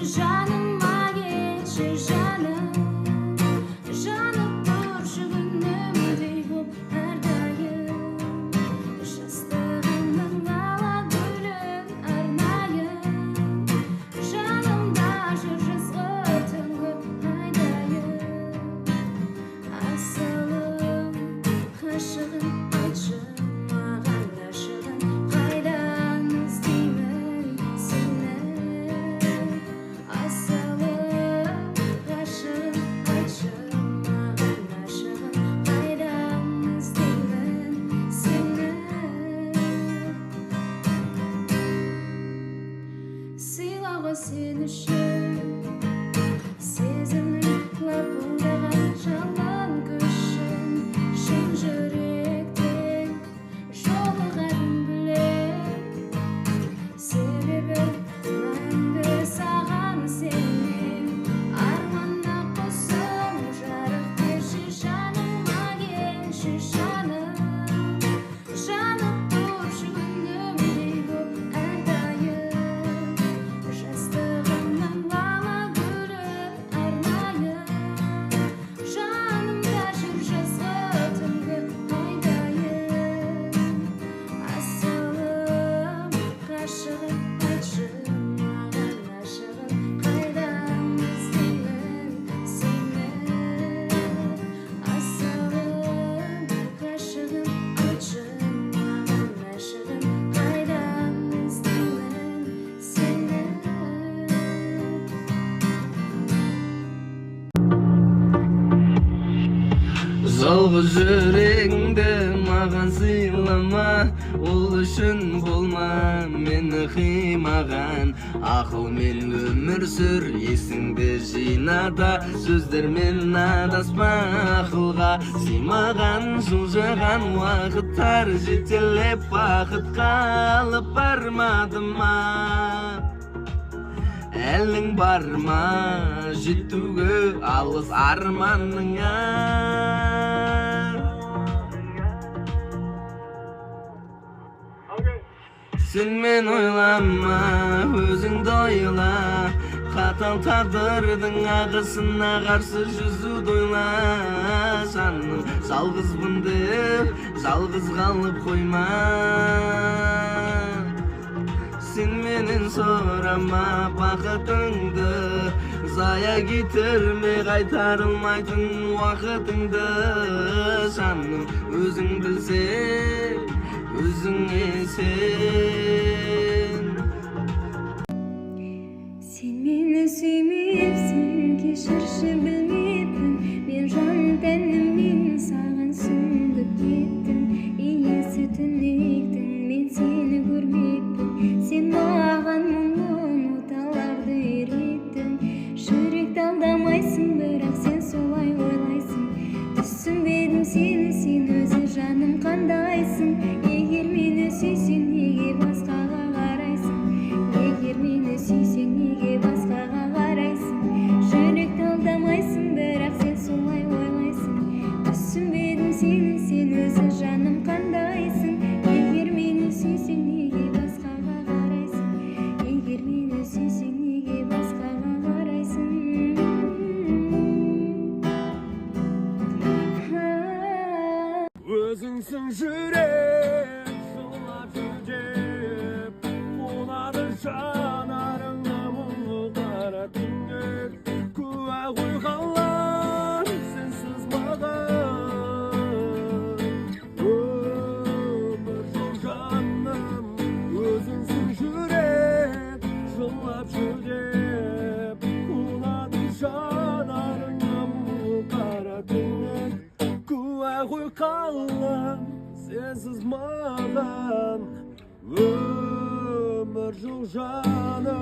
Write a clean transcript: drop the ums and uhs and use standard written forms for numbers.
Жаныма келші, жаным. Жанып тұршы күнімдей боп әрдайым. Жастығымның лала гүлін арнайын. Жанымда жүр жазғы түнгі айдайын. Асылым, ғашығым, айтшы маған ашығын. Қайдан іздеймін сені? Асылым, ғашығым, айтшы маған ашығын. Қайдан іздеймін сені? Сыйлауға сен үшін сезімнің лапылдаған жалын күшін, шын жүректен жолығарын білем. Себебі мәңгі саған сенем. Арманға құсым, жарық берші, жаныма келші, жаным. Жанып тұршы күнімдей боп әрдайым. Жастығымның лала гүлін арнайын. Жанымда жүр жазғы түнгі айдайын. Асылым, ғашығым, айтшы маған ашығын. Қайдан іздеймін сені? Асылым, ғашығым, айтшы маған ашығын. Қайдан іздеймін сені? Жалғыз жүрегіңді маған сыйлама, ол үшін болма мені қимаған. Ақылмен өмір сүр, есіңді жина да, сөздермен адаспа, ақылға сыймаған. Жылжыған уақыттар жетелеп бақытқа алып бармады ма? Әлің бар ма жетуге алыс арманыңа? Сен мен ойлама, өзіңді ойла. Қатал тағдырдың ағысына қарсы жүзуді ойла. Жаным, жалғызбын деп жалғыз қалып қойма. Сен менен сұрама бақытыңды, зая кетірме қайтарылмайтын уақытыңды. Жаным, өзің білсең, өзіңе сен. Сен мені сүймепсің, кешірші, білмеппін. Мен жан тәніммен саған сүңгіп кеттім. Иесі түнектің, мен сені көрмеппін. Сен маған мұңлы ноталарды үйреттің. Жүректі алдамайсың, бірақ сен солай ойлайсың. Түсінбедім сені, сен өзі, жаным, қандайсың? Егер мені сүйсең, неге басқаға қарайсың? Егер мені сүйсең, неге басқаға қарайсың? Жүректі алдамайсың, бірақ сен солай ойлайсың. Түсінбедім сені, сен өзі, жаным, қандайсың? Егер мені сүйсең, неге басқаға қарайсың? Егер мені сүйсең, неге басқаға қарайсың? Өзіңсің жүрек жылап жүдеп, қонады жанарыңа мұңлы қара түнек. Куә ғой қалар сенсіз маған өмір жоқ, жаным. Өзіңсің жүрек жылап жүдеп, қонады жанарыңа мұңлы қара түнек. Куә ғой қалам сенсіз маған өмір жоқ, жаным.